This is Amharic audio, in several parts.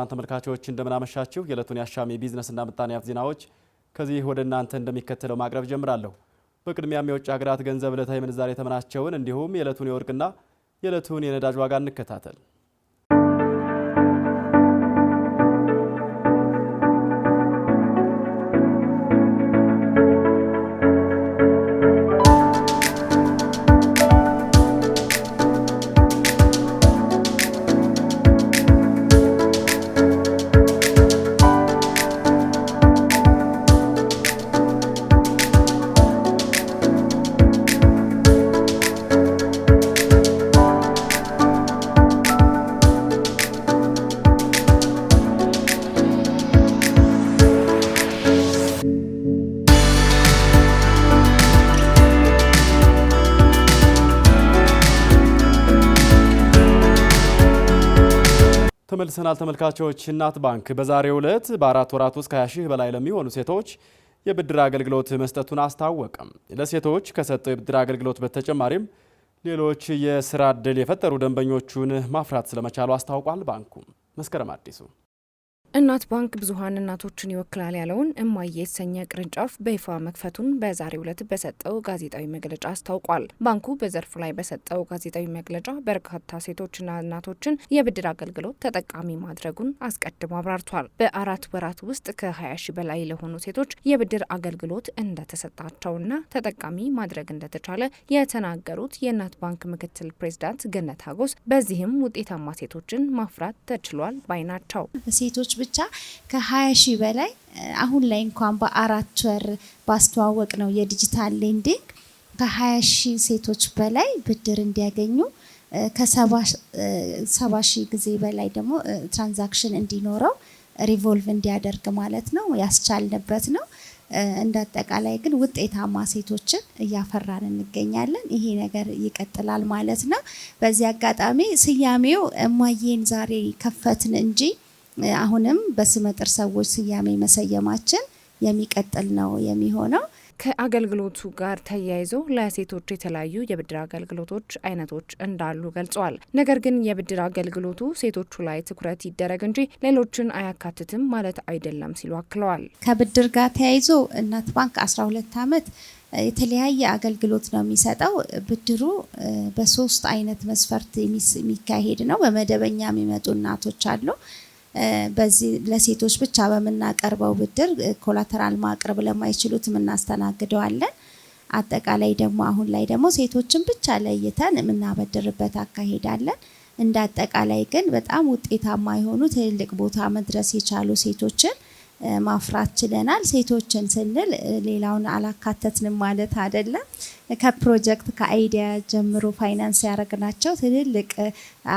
ክቡራን ተመልካቾች፣ እንደምናመሻችሁ። የዕለቱን የአሻም የቢዝነስና ምጣኔ ሀብት ዜናዎች ከዚህ ወደ እናንተ እንደሚከተለው ማቅረብ ጀምራለሁ። በቅድሚያም የውጭ ሀገራት ገንዘብ ዕለታዊ ምንዛሬ ተመናቸውን እንዲሁም የዕለቱን የወርቅና የዕለቱን የነዳጅ ዋጋ እንከታተል። ተመልሰናል ተመልካቾች። እናት ባንክ በዛሬው ዕለት በ4 ወራት ውስጥ ከ20 ሺህ በላይ ለሚሆኑ ሴቶች የብድር አገልግሎት መስጠቱን አስታወቀም። ለሴቶች ከሰጠው የብድር አገልግሎት በተጨማሪም ሌሎች የስራ ዕድል የፈጠሩ ደንበኞቹን ማፍራት ስለመቻሉ አስታውቋል። ባንኩ። መስከረም አዲሱ። እናት ባንክ ብዙሀን እናቶችን ይወክላል ያለውን እማዬ የተሰኘ ቅርንጫፍ በይፋ መክፈቱን በዛሬው ዕለት በሰጠው ጋዜጣዊ መግለጫ አስታውቋል። ባንኩ በዘርፉ ላይ በሰጠው ጋዜጣዊ መግለጫ በርካታ ሴቶችና እናቶችን የብድር አገልግሎት ተጠቃሚ ማድረጉን አስቀድሞ አብራርቷል። በ4 ወራት ውስጥ ከ20 ሺ በላይ ለሆኑ ሴቶች የብድር አገልግሎት እንደተሰጣቸውና ተጠቃሚ ማድረግ እንደተቻለ የተናገሩት የእናት ባንክ ምክትል ፕሬዚዳንት ገነት ሀጎስ በዚህም ውጤታማ ሴቶችን ማፍራት ተችሏል ባይ ናቸው። ሴቶች ብቻ ከ20 ሺህ በላይ አሁን ላይ እንኳን በ4 ወር ባስተዋወቅነው የ digital lending ከ20 ሺህ ሴቶች በላይ ብድር እንዲያገኙ፣ ከ70 ሺህ ጊዜ በላይ ደግሞ transaction እንዲኖረው፣ revolve እንዲያደርግ ማለት ነው ያስቻልንበት ነው። እንደ አጠቃላይ ግን ውጤታማ ሴቶችን እያፈራን እንገኛለን። ይሄ ነገር ይቀጥላል ማለት ነው። በዚህ አጋጣሚ ስያሜው እማዬን ዛሬ ከፈትን እንጂ አሁንም በስመጥር ሰዎች ስያሜ መሰየማችን የሚቀጥል ነው የሚሆነው። ከአገልግሎቱ ጋር ተያይዞ ለሴቶች የተለያዩ የብድር አገልግሎቶች አይነቶች እንዳሉ ገልጸዋል። ነገር ግን የብድር አገልግሎቱ ሴቶቹ ላይ ትኩረት ይደረግ እንጂ ሌሎችን አያካትትም ማለት አይደለም ሲሉ አክለዋል። ከብድር ጋር ተያይዞ እናት ባንክ 12 ዓመት የተለያየ አገልግሎት ነው የሚሰጠው። ብድሩ በሶስት አይነት መስፈርት የሚካሄድ ነው። በመደበኛ የሚመጡ እናቶች አሉ። በዚህ ለሴቶች ብቻ በምናቀርበው ብድር collateral ማቅረብ ለማይችሉት የምናስተናግደው አለን። አጠቃላይ ደግሞ አሁን ላይ ደግሞ ሴቶችን ብቻ ለይተን የምናበድርበት አካሄድ አለን። እንደ አጠቃላይ ግን በጣም ውጤታማ የሆኑ ትልልቅ ቦታ መድረስ የቻሉ ሴቶችን ማፍራት ችለናል። ሴቶችን ስንል ሌላውን አላካተትንም ማለት አይደለም። ከፕሮጀክት ከ idea ጀምሮ ፋይናንስ ያደረግናቸው ትልልቅ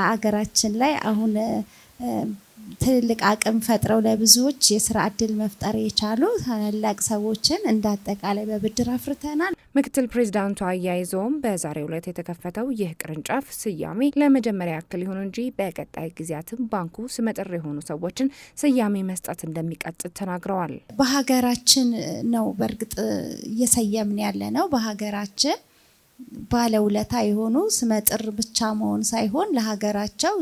አገራችን ላይ አሁን ትልልቅ አቅም ፈጥረው ለብዙዎች የስራ እድል መፍጠር የቻሉ ታላላቅ ሰዎችን እንደ አጠቃላይ በብድር አፍርተናል። ምክትል ፕሬዚዳንቱ አያይዘውም በዛሬው ዕለት የተከፈተው ይህ ቅርንጫፍ ስያሜ ለመጀመሪያ ያክል ይሁን እንጂ በቀጣይ ጊዜያትም ባንኩ ስመጥር የሆኑ ሰዎችን ስያሜ መስጠት እንደሚቀጥል ተናግረዋል። በሀገራችን ነው በእርግጥ እየሰየምን ያለ ነው። በሀገራችን ባለውለታ የሆኑ ስመጥር ብቻ መሆን ሳይሆን ለሀገራቸው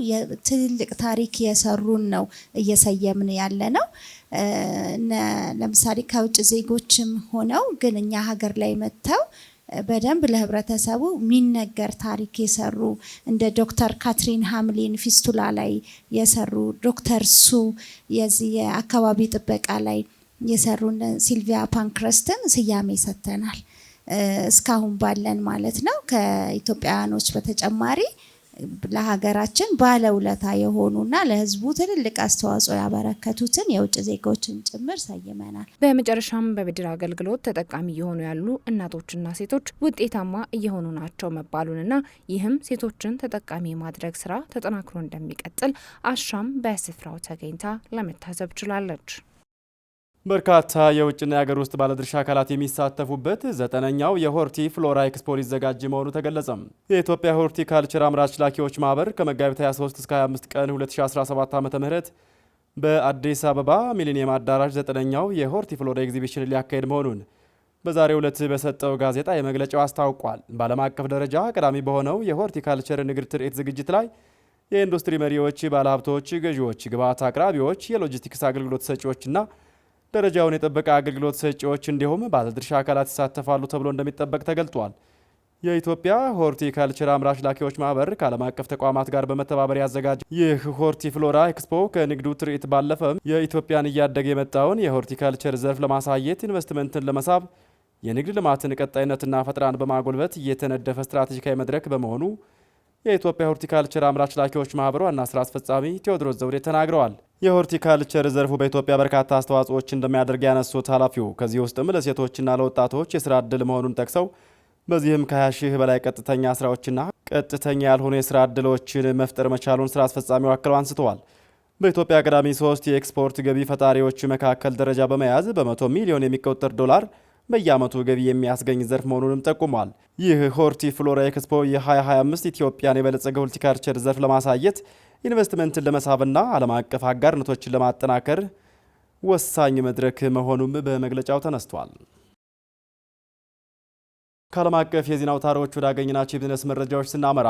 ትልልቅ ታሪክ የሰሩን ነው እየሰየምን ያለ ነው። ለምሳሌ ከውጭ ዜጎችም ሆነው ግን እኛ ሀገር ላይ መጥተው በደንብ ለህብረተሰቡ የሚነገር ታሪክ የሰሩ፣ እንደ ዶክተር ካትሪን ሀምሊን ፊስቱላ ላይ የሰሩ፣ ዶክተር ሱ የዚህ የአካባቢ ጥበቃ ላይ የሰሩ ሲልቪያ ፓንክረስትን ስያሜ ሰጥተናል። እስካሁን ባለን ማለት ነው። ከኢትዮጵያውያኖች በተጨማሪ ለሀገራችን ባለውለታ የሆኑና ለሕዝቡ ትልልቅ አስተዋጽኦ ያበረከቱትን የውጭ ዜጎችን ጭምር ሰይመናል። በመጨረሻም በብድር አገልግሎት ተጠቃሚ እየሆኑ ያሉ እናቶችና ሴቶች ውጤታማ እየሆኑ ናቸው መባሉንና ይህም ሴቶችን ተጠቃሚ የማድረግ ስራ ተጠናክሮ እንደሚቀጥል አሻም በስፍራው ተገኝታ ለመታዘብ ችላለች። በርካታ የውጭና የሀገር ውስጥ ባለድርሻ አካላት የሚሳተፉበት 9ኛው የሆርቲ ፍሎራ ኤክስፖ ሊዘጋጅ መሆኑ ተገለጸም። የኢትዮጵያ ሆርቲካልቸር አምራች ላኪዎች ማህበር ከመጋቢት 23 እስከ 25 ቀን 2017 ዓ.ም በአዲስ አበባ ሚሊኒየም አዳራሽ 9ኛው የሆርቲ ፍሎራ ኤግዚቢሽን ሊያካሄድ መሆኑን በዛሬው ዕለት በሰጠው ጋዜጣዊ መግለጫው አስታውቋል። በዓለም አቀፍ ደረጃ ቀዳሚ በሆነው የሆርቲካልቸር ንግድ ትርኢት ዝግጅት ላይ የኢንዱስትሪ መሪዎች፣ ባለሀብቶች፣ ገዢዎች፣ ግብዓት አቅራቢዎች፣ የሎጂስቲክስ አገልግሎት ሰጪዎችና ደረጃውን የጠበቀ አገልግሎት ሰጪዎች እንዲሁም ባለድርሻ አካላት ይሳተፋሉ ተብሎ እንደሚጠበቅ ተገልጧል። የኢትዮጵያ ሆርቲካልቸር አምራች ላኪዎች ማህበር ከዓለም አቀፍ ተቋማት ጋር በመተባበር ያዘጋጀ ይህ ሆርቲፍሎራ ኤክስፖ ከንግዱ ትርኢት ባለፈም የኢትዮጵያን እያደገ የመጣውን የሆርቲካልቸር ዘርፍ ለማሳየት፣ ኢንቨስትመንትን ለመሳብ፣ የንግድ ልማትን ቀጣይነትና ፈጠራን በማጎልበት እየተነደፈ ስትራቴጂካዊ መድረክ በመሆኑ የኢትዮጵያ ሆርቲካልቸር አምራች ላኪዎች ማህበር ዋና ስራ አስፈጻሚ ቴዎድሮስ ዘውዴ ተናግረዋል። የሆርቲካልቸር ዘርፉ በኢትዮጵያ በርካታ አስተዋጽኦዎች እንደሚያደርግ ያነሱት ኃላፊው ከዚህ ውስጥም ለሴቶችና ለወጣቶች የስራ ዕድል መሆኑን ጠቅሰው በዚህም ከ20 ሺህ በላይ ቀጥተኛ ስራዎችና ቀጥተኛ ያልሆኑ የስራ ዕድሎችን መፍጠር መቻሉን ስራ አስፈጻሚው አክለው አንስተዋል። በኢትዮጵያ ቀዳሚ ሶስት የኤክስፖርት ገቢ ፈጣሪዎች መካከል ደረጃ በመያዝ በ100 ሚሊዮን የሚቆጠር ዶላር በየዓመቱ ገቢ የሚያስገኝ ዘርፍ መሆኑንም ጠቁሟል። ይህ ሆርቲ ፍሎራ ኤክስፖ የ2025 ኢትዮጵያን የበለጸገ ሆርቲካልቸር ዘርፍ ለማሳየት፣ ኢንቨስትመንትን ለመሳብና ዓለም አቀፍ አጋርነቶችን ለማጠናከር ወሳኝ መድረክ መሆኑም በመግለጫው ተነስቷል። ከዓለም አቀፍ የዜና አውታሮች ወዳገኘናቸው የቢዝነስ መረጃዎች ስናመራ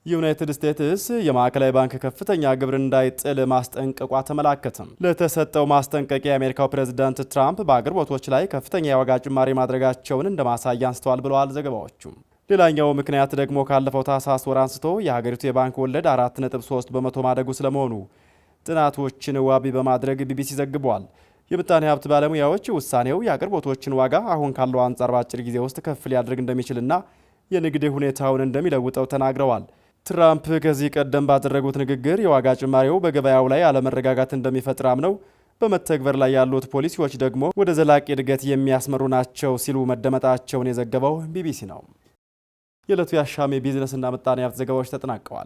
ዩናይትድ ስቴትስ የማዕከላዊ ባንክ ከፍተኛ ግብር እንዳይጥል ማስጠንቀቋ ተመላከተም። ለተሰጠው ማስጠንቀቂያ የአሜሪካው ፕሬዝዳንት ትራምፕ በአቅርቦቶች ላይ ከፍተኛ የዋጋ ጭማሪ ማድረጋቸውን እንደ ማሳያ አንስተዋል ብለዋል ዘገባዎቹ። ሌላኛው ምክንያት ደግሞ ካለፈው ታህሳስ ወር አንስቶ የሀገሪቱ የባንክ ወለድ 4.3% ማደጉ ስለመሆኑ ጥናቶችን ዋቢ በማድረግ ቢቢሲ ዘግቧል። የምጣኔ ሀብት ባለሙያዎች ውሳኔው የአቅርቦቶችን ዋጋ አሁን ካለው አንጻር በአጭር ጊዜ ውስጥ ከፍ ሊያደርግ እንደሚችልና የንግድ ሁኔታውን እንደሚለውጠው ተናግረዋል። ትራምፕ ከዚህ ቀደም ባደረጉት ንግግር የዋጋ ጭማሪው በገበያው ላይ አለመረጋጋት እንደሚፈጥር አምነው በመተግበር ላይ ያሉት ፖሊሲዎች ደግሞ ወደ ዘላቂ እድገት የሚያስመሩ ናቸው ሲሉ መደመጣቸውን የዘገበው ቢቢሲ ነው። የዕለቱ የአሻም የቢዝነስና ምጣኔ ሀብት ዘገባዎች ተጠናቀዋል።